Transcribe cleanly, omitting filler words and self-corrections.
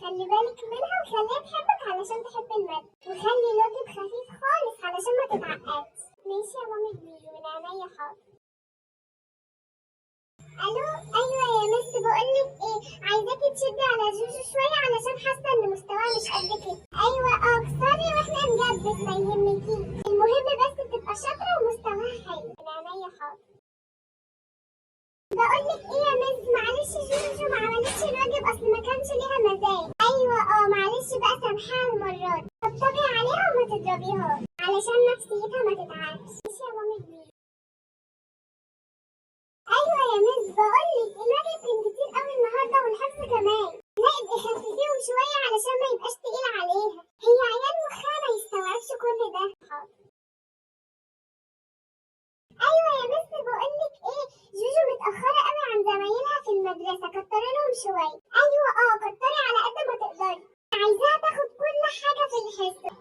خلي بالك منها وخليها تحبك علشان تحب المادة، وخلي الواجب خفيف خالص علشان ما تتعقدش. ماشي يا مامي جوجو، من عينيا حاضر. الو، ايوه يا مس، بقولك ايه، عايزاكي تشدي على جوجو شوية علشان حاسه ان مستواها مش قد كده. ايوه اكسري واحنا نجبس ما يهمكيش، المهم بس تبقى شاطرة ومستواها حلو. من عينيا حاضر. بقولك ايه يا مس، معلش جوجو ما عملتش الواجب اصل ما كانش ليها مزاج. ايوه معلش بقى، سامحاها المرة دي، طبطبي عليها وما تضربيهاش علشان نفسيتها ما تتعبش. ماشي يا مامي جوجو. ايوه يا مس، بقولك الواجب كان كتير قوي النهارده والحفظ كمان، لا ابقي خففيهم شوية علشان ما يبقاش تقيل عليها، هي عيال مخها ما يستوعبش كل ده. حاضر. ايوه يا مس، بقولك ايه، جوجو متاخرة قوي عن زمايلها في المدرسة، كتري لهم شوية. ايوه كتري على قد ما تقدري، عايزاها تاخد كل حاجة في الحصة.